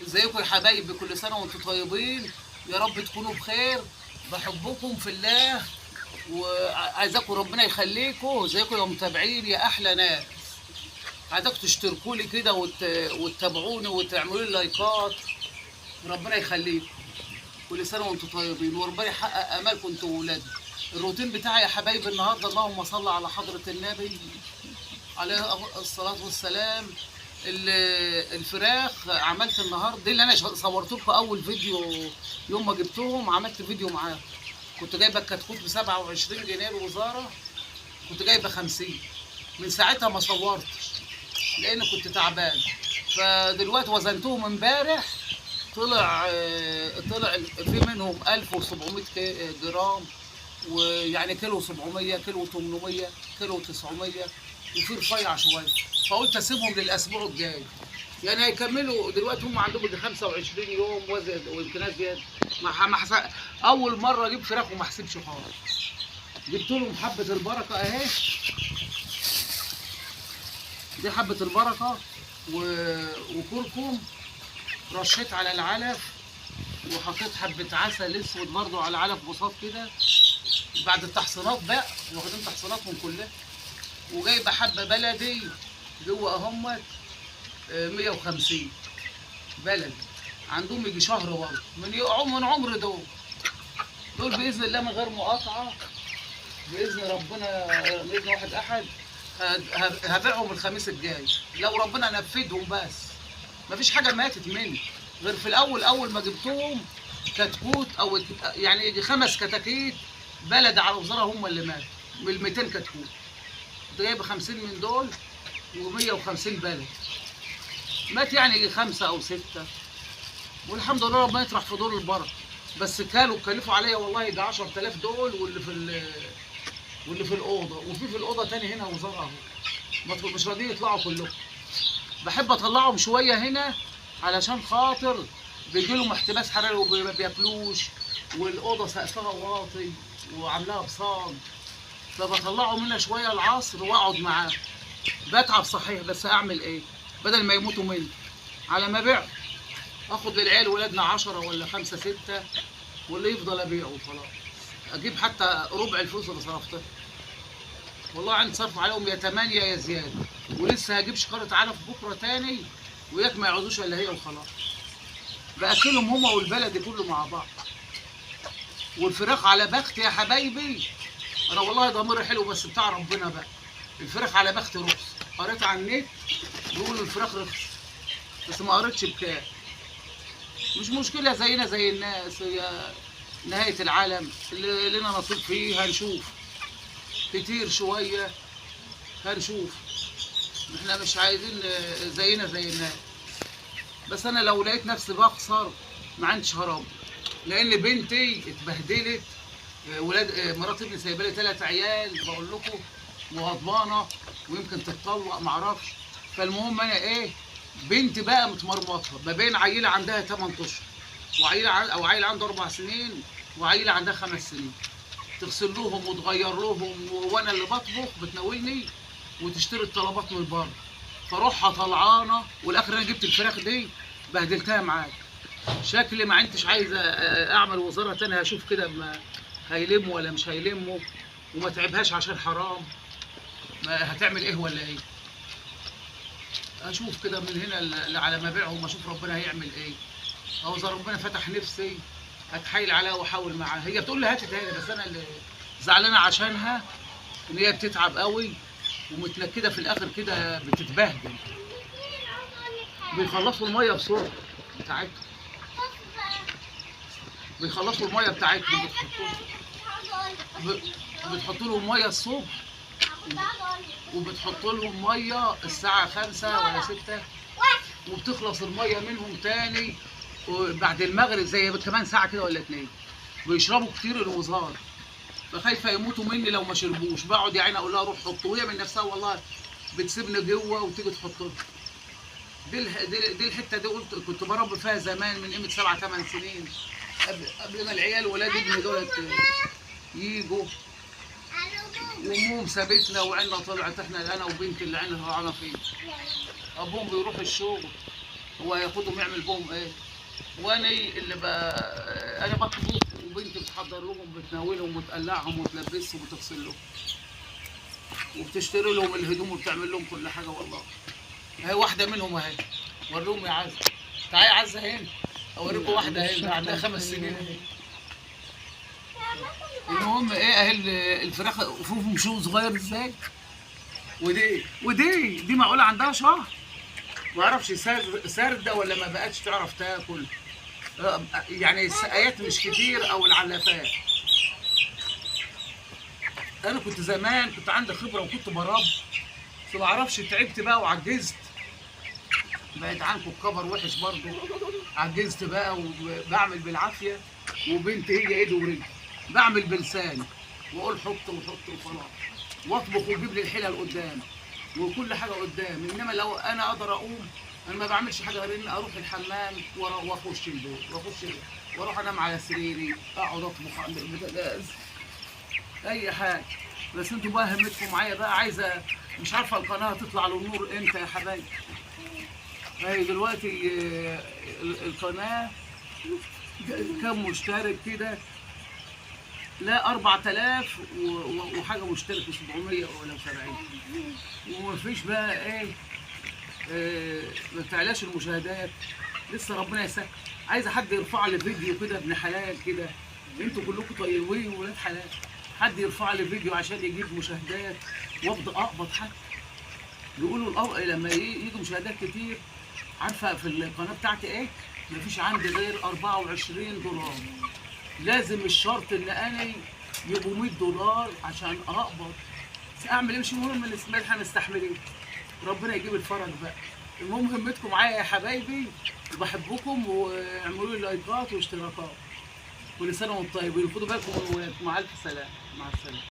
ازيكم يا حبايبي؟ كل سنة وانتم طيبين، يا رب تكونوا بخير. بحبكم في الله وعايزاكم ربنا يخليكم. ازيكم يا متابعين يا احلى ناس؟ عايزاكم تشتركوا لي كده وتتابعوني وتعملوا لي لايكات، ربنا يخليكم. كل سنة وانتم طيبين وربنا يحقق امالكم انتوا وولادكم. الروتين بتاعي يا حبايبي النهارده، اللهم صل على حضره النبي عليه الصلاة والسلام. الفراخ عملت النهارده دي اللي انا صورت لكم اول فيديو يوم ما جبتهم، عملت فيديو معاهم. كنت جايبه الكتكوت ب 27 جنيه الوزارة، كنت جايبه 50. من ساعتها ما صورتش لان كنت تعبان. فدلوقتي وزنتهم امبارح، طلع في منهم 1700 جرام، ويعني كيلو 700، كيلو 800، كيلو 900، وفي رفيع شوية. فقلت اسيبهم للاسبوع الجاي، يعني هيكملوا دلوقتي. هم عندهم يجي 25 يوم وزن ويمكن ازيد. ما اول مرة اجيب فراخ وما احسبش خالص. جبت لهم حبه البركة اهي، دي حبه البركة وكركم، رشيت على العلف، وحطيت حبه عسل اسود برضو على العلف بساط كده بعد التحصينات بقى، واخدين تحصيناتهم كلها. وجايبه حبه بلدي جوه اهمت 150 بلدي، عندهم يجي شهر برضه من عمر دول باذن الله من غير مقاطعه باذن ربنا، باذن واحد احد هبيعهم الخميس الجاي لو ربنا نفذهم. بس مفيش حاجة ماتت مني غير في الاول، اول ما جبتهم كتكوت او يعني يجي 5 كتاكيت بلد على وزارة هم اللي ماتوا من 200 كتكوت. كنت جايب 50 من دول و150 بلد، مات يعني يجي 5 أو 6، والحمد لله ربنا يطرح في دور البركة. بس كانوا كلفوا عليا والله يجي 10000 دول، واللي في الاوضة، وفي الاوضة تاني هنا وزارة اهو، مش راضيين يطلعوا كلهم. بحب اطلعهم شوية هنا علشان خاطر بيجي لهم احتباس حراري وما بياكلوش، والاوضه سقفها واطي وعاملاها بصاج، فبطلعهم هنا شوية العصر واقعد معاهم. بتعب صحيح بس اعمل ايه؟ بدل ما يموتوا مني على ما بيع اخد للعيال ولادنا 10 ولا 5 6، واللي يفضل ابيعه وخلاص، اجيب حتى ربع الفلوس اللي صرفتها. والله عندي صرف عليهم يا 8 يا زيادة، ولسه هجيب شكاره علف بكره تاني، وياك ما يعوزوش الا هي وخلاص. باكلهم هما والبلد كله مع بعض. والفراخ على بخت يا حبايبي، انا والله ضميري حلو بس بتاع ربنا بقى. الفراخ على بخت رخص، قريت على النت بيقولوا الفراخ رخص، بس ما قريتش بكام. مش مشكلة، زينا زي الناس، يا نهاية العالم اللي لنا نصيب فيه هنشوف. كتير شوية هنشوف، احنا مش عايزين زينا زي الناس. بس انا لو لقيت نفسي بخسر ما عنديش هرب، لان بنتي اتبهدلت، ولاد مرات ابني سايبه لي 3 عيال بقول لكم، وغضبانه ويمكن تتطلق معرفش. فالمهم انا ايه، بنتي بقى متمرمطه ما بين عيله عندها 8 اشهر، وعيلة او عيل عنده 4 سنين، وعيلة عندها 5 سنين. تغسل لهم وتغير لهم، وانا اللي بطبخ بتناولني وتشتري الطلبات من بره، فروحها طلعانه. والاخر انا جبت الفراخ دي بهدلتها معاك، شكلي ما انتش عايزه اعمل وزارة تانية. هشوف كده ما هيلموا ولا مش هيلموا، وما تعبهاش عشان حرام، ما هتعمل ايه ولا ايه. اشوف كده من هنا على ما بيعهم، اشوف ربنا هيعمل ايه. او اذا ربنا فتح نفسي هتحايل عليها واحاول معاها. هي بتقول لي هاتي تاني، بس انا اللي زعلانة عشانها ان هي بتتعب قوي ومتنكده في الاخر كده بتتبهدل. بيخلصوا المية بسرعة بتاعتهم، بيخلصوا المية بتاعتهم، بتحطوا لهم مية الصبح، وبتحط لهم مية الساعة 5 ولا 6، وبتخلص المية منهم تاني بعد المغرب زي كمان ساعة كده ولا 2. بيشربوا كتير الوزارة، فخايفه يموتوا مني لو ما شربوش. بقعد يا عيني اقول لها روح حطوا، وهي من نفسها والله بتسيبني جوه وتيجي تحط لها. دي الحتة دي قلت كنت بربي فيها زمان من قيمة 7 8 سنين، قبل ما العيال ولاد ابني دولت يجوا، وامهم سابتنا وعيلنا طلعت احنا، انا وبنتي اللي عينها طلعنا فيه. ابوهم بيروح الشغل هو هياخدهم يعمل بهم ايه؟ وانا اللي انا بطبخ وبنتي بتحضر لهم وبتناولهم وتقلعهم وتلبسهم وتغسل لهم وبتشتري لهم الهدوم وبتعمل لهم كل حاجة. والله اهي واحدة منهم اهي، وريهم يا عزه. تعالي يا عزه هنا اوريكم واحدة اهي عندها 5 سنين اهي. المهم ايه، اهي الفراخ شوفوا شو صغير ازاي. ودي دي معقولة عندها شهر؟ ما اعرفش سارده ولا ما بقتش تعرف تاكل، يعني السقايات مش كتير او العلافات. انا كنت زمان كنت عندي خبره وكنت برب، بس ما اعرفش تعبت بقى وعجزت، بقيت عنكم الكبر وحش برضه، عجزت بقى وبعمل بالعافية، وبنتي هي ايد ورجل، بعمل بلساني واقول حط وحط وخلاص، واطبخ واجيب لي الحلل قدام وكل حاجة قدام. انما لو انا اقدر اقوم، انا ما بعملش حاجة غير ان اروح الحمام واخش البيت واخش واروح انام على سريري، اقعد اطبخ عند البوتاجاز اي حاجة. بس انتوا بقى همتكم معايا بقى، عايزه مش عارفه القناة هتطلع للنور امتى يا حبايبي. اهي دلوقتي القناة كم مشترك كده؟ لا 4000 وحاجه مشترك، 700 ولا 70، ومفيش بقى ايه، ما بتعلاش المشاهدات لسه، ربنا يسهل. عايزه حد يرفع لي فيديو كده ابن حلال كده، انتوا كلكم طيبين وولاد حلال، حد يرفع لي فيديو عشان يجيب مشاهدات وابدا اقبض. حتى بيقولوا لما يجوا مشاهدات كتير. عارفه في القناة بتاعتي ايه؟ مفيش عندي غير 24 دولار، لازم الشرط ان انا يبقوا 100 دولار عشان اقبض. بس اعمل ايه؟ مش مهم الاستثمار، هنستحمل ايه؟ ربنا يجيب الفرج بقى. المهم همتكم معايا يا حبايبي، وبحبكم، واعملوا لي لايكات واشتراكات، كل سنة وانتم طيبين، خدوا بالكم من ولادكم. مع الف سلامه، مع السلامة.